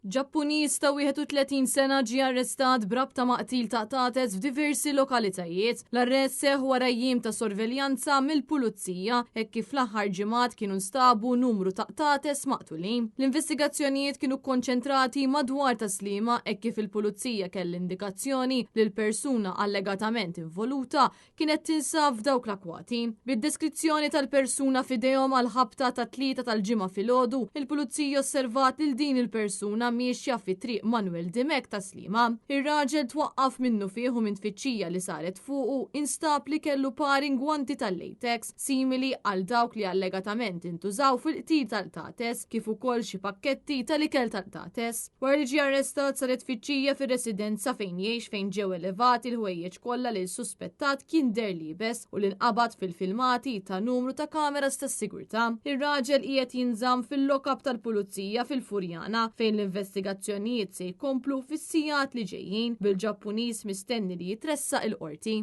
Ġappuniż ta' 31 sena ġie arrestat b'rabta ma' qtil ta' qtates f'diversi lokalitajiet. L-arrest seħħ wara jiem ta' sorveljanza mill-Pulizija hekk kif fl-aħħar ġimgħat kienu nstabu numru ta' qtates maqtulin. L-investigazzjonijiet kienu kkonċentrati madwar Tas-Sliema hekk kif il-Pulizija kellha indikazzjoni li l-persuna allegatament involuta kienet tinsab f'dawk l-akkwati. Bid-deskrizzjoni tal-persuna f'idejhom għall-ħabta tat-Tlieta tal-Ġimgħa filgħodu, il-Pulizija osservat lil din il-persuna miexja fi Triq Manuel Dimech ta' Sliema. Ir-raġel twaqqaf minnufih u minn tfittxija li saret fuqu instab li kellu par ingwanti tal-latex simili għal dawk li allegatament intużaw fil-qtil tal-qtates kif ukoll xi pakketti tal-ikel tal-qtates. Wara li ġie arrestat saret tfittxija fir-residenza fejn jgħix fejn ġew elevati l-ħwejjeġ kollha li s-suspettat kien deher liebes u li nqabad fil-filmati ta' numru ta' kameras tas-sigurtà. Ir-raġel qiegħed jinżamm fil-lock-up tal-Pulizija fil-Furjana fejn l-investigazzjonijiet se jkomplu fis-sigħat li ġejjin, bil-Ġappuniż mistenni li jitressaq il-Qorti.